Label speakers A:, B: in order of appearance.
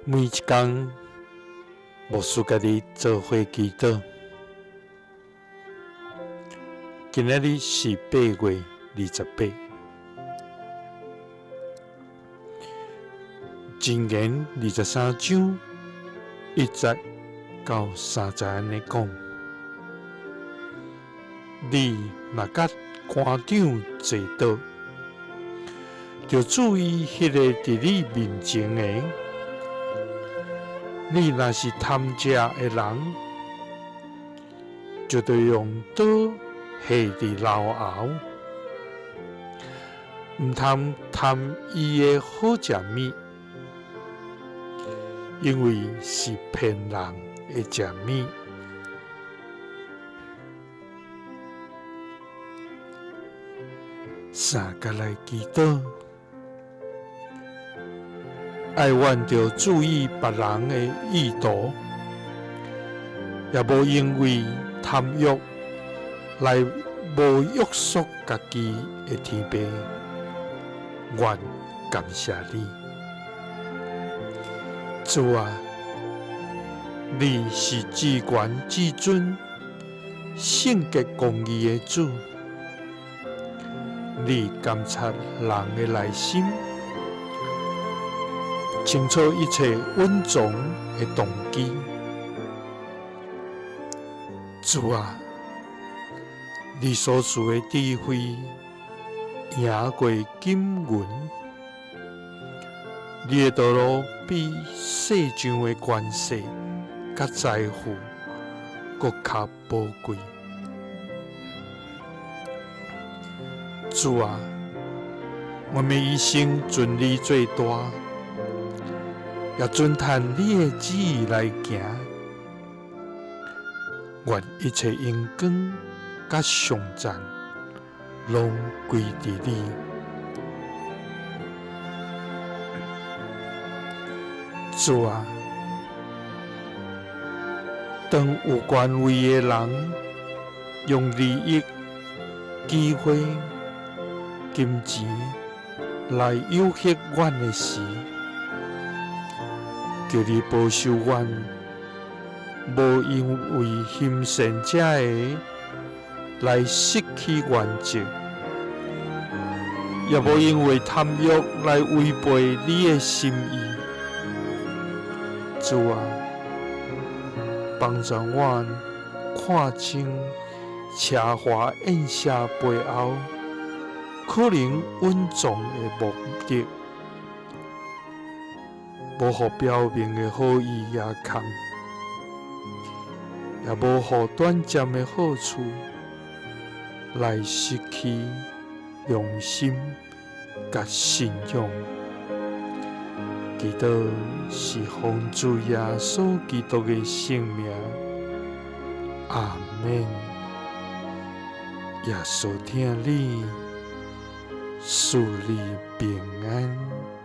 A: 每一工，牧師佮你做伙祈禱。今仔日是8月28。箴言23章1節到3節按呢講：你若佮官長坐桌，著注意彼个佇你面前的。你若是貪食的人，就著用刀下佇流喉，毋通貪伊的好食物，因為是騙人的食物。三佮來祈禱。愛阮著注意別人的意圖，也無因為貪欲來無約束家己的天父，阮感謝你，主啊，你是至懸至尊、聖潔公義的主，你監察人的內心。清楚一切隱藏的動機，主啊，你所賜的智慧贏過金銀，你的道路比世上的權勢佮財富閣較寶貴。主啊，阮欲一生尊你做大。也遵趁你的旨意來行，願一切榮光佮頌讚攏歸佇你。主啊，當有權位的人用利益、機會、金錢來誘惑阮的時，求你保守阮，無因為行善這个來失去原則，也無因為貪欲來違背你的心意。主啊，幫助阮看清奢華宴席背後可能隱藏的目的。無予表面的好意壓空，也無予短暫的好處來失去良心佮信仰。祈禱是奉主耶穌基督的聖名，阿們。耶穌疼你，賜你平安。